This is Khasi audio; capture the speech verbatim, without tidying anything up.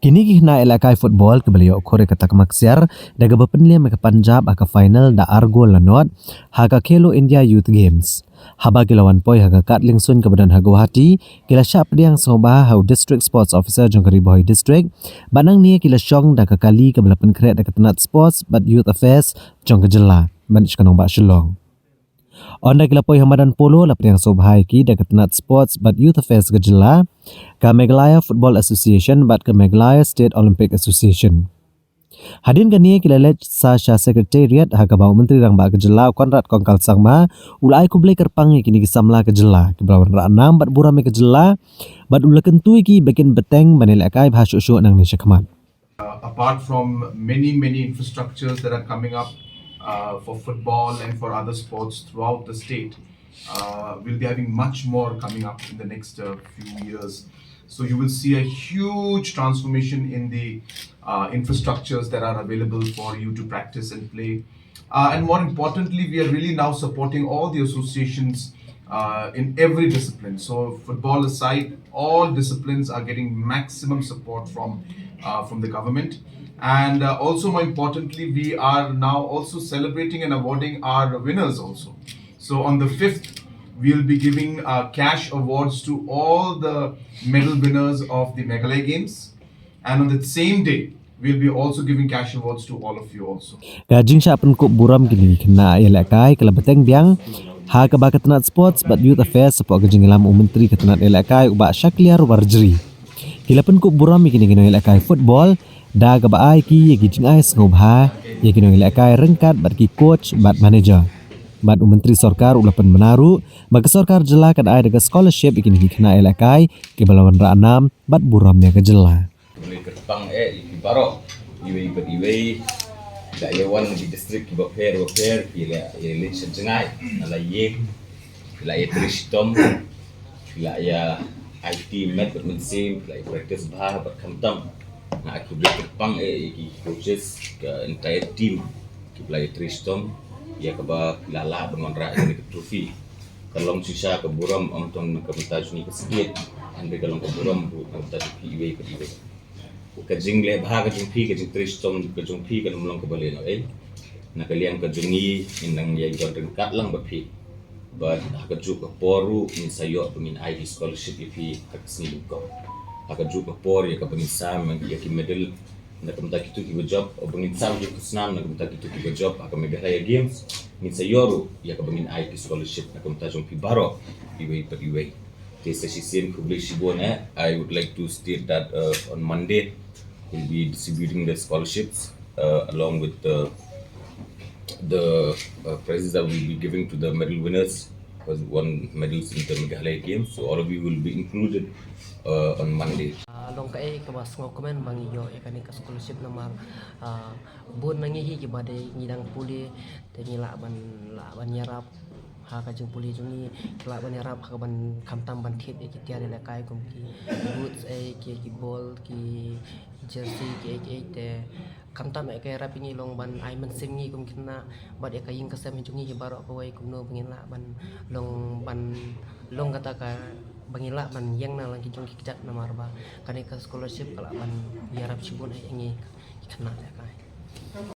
Kine ki khynnah ïalehkai football kiba la ïoh khur ïa ka takma ksiar da kaba pynlem ïa ka Punjab ha ka final da ar gol la nod ha ka Khelo India Youth Games. Haba ki la wan poi ha ka kad liengsuiñ kaba don ha Guwahati, ki la shah pdiang sngewbha ha u District Sports Officer jong ka Ri Bhoi District, bad nangne ki la shong da ka kali kaba la pynkhreh da ka tnat Sports bad Youth Affairs jong ka jylla, ban sha ka nongbah Shillong. Ynda ki la poi ha madan polo, la pdiang sngewbha ïa ki da ka tnat Sports bad Youth Affairs ka jylla, ka Meghalaya Football Association bad ka Meghalaya State Olympic Association. Hadien kane ki la leit sa sha Secretariat ha kaba u Myntri Rangbah ka jylla u Conrad Kongkal Sangma u la ai khublei kyrpang ïa kine ki samla ka jylla kiba la wanrah nam bad burom ïa ka jylla, bad u la kyntu ïa ki ba kin bteng ban ïalehkai bha shuh shuh nangne shakhmat. Uh, apart from many, many infrastructures that are coming up uh, for football and for other sports throughout the state, uh, we'll be having much more coming up in the next uh, few years. So you will see a huge transformation in the uh, infrastructures that are available for you to practice and play. Uh, and more importantly, we are really now supporting all the associations uh, in every discipline. So, football aside, all disciplines are getting maximum support from uh, from the government. And uh, also, more importantly, we are now also celebrating and awarding our winners also. So, on the fifth, we'll be giving uh, cash awards to all the medal winners of the Meghalaya Games. And on that same day, we'll be also giving cash awards to all of you also. Ka jingshah pynkup burom kine ki khynnah ïalehkai ka la bteng biang ha kaba ka tnat Sports bad Youth Affairs hapoh ka jingïalam u Myntri ka tnat ïalehkai u Bah Shakliar Warjri. Ki la pynkup burom ïa kine ki nongïalehkai football da kaba ai ki ïa ki jingai sngewbha ïa ki nongïalehkai ryngkat bad ki coach bad manager. Bad u Myntri Sorkar u la pynbna ruh ba ka Sorkar Jylla kan ai da ka scholarship ïa kine ki khynnah ïalehkai kiba la wanrah nam bad burom ïa ka jylla. Khublei kyrpang eh ïa phi baroh, iwei pa iwei. Phi la ïa wan na ki district kiba pher ba pher, phi la ïa leit sha jngai na la ïing, phi la ïa trei shitom, phi la ïa aiti met bad mynsiem, phi la ïa practice bha bad khamtam. Nga ai khublei kyrpang eh ïa ki coaches, ka entire team kiba la ïa trei shitom ïa kaba phi la lah ban wanrah ïa kane ka trophy. Ka long shisha ka burom ym tang na ka bynta jong ngi ka state, hynrei ka long ka burom ruh na ka bynta jong phi iwei pa iwei. Ka jingleh bha ka jong phi, ka jingtrei shitom ka jong phi kan ym long kaba leh noh ei. Na ka liang ka jong ngi ngin nang ïai don ryngkat lang bad phi. Bad ha kajuh ka por ruh ngin sa ïoh ba ngin ai ki scholarship ïa phi ha ka sngi nyngkong. Ha kajuh ka por ïa kaba ngin sam ïa ki medal na ka bynta kito kiba jop, ba ngin sam ki khusnam na ka bynta kito kiba jop ha ka Meghalaya Games, ngin sa ïoh ruh ïa kaba ngin ai ki scholarship na ka bynta jong phi baroh iwei pa iwei. Te sa shisien khublei shibun eh. I would like to state that uh, on Monday we'll be distributing the scholarships uh, along with the the uh, prizes that we'll be giving to the medal winners, who has won medals in the Meghalaya Games. So all of you will be included uh, on Monday. Ah, long kaei kaba sngewkmen ba ngi ïoh ïa kane ka scholarship namar ah, bun na ngi hi kiba dei ngi dang pule te ngi lah ban lah ban ïarap ha ka jingpule jong ngi, ngi lah ban ïarap ha ka ban khamtam ban thied ïa ki tiar ïalehkai kum ki boots ei ki ki ball ki jersey ki ei ki ei te khamtam eh ka ïarap ïa ngi long ban ai mynsiem ngi kum ki khynnah bad ïa ka ïing ka sem jong ngi hi baroh kawei kumno ba ngin lah ban long ban long kata ka ba ngin lah ban ïeng na lang ki jong ki kjat namar ba kane ka scholarship ka lah ban ïarap shibun eh ïa ngi ki khynnah ïalehkai.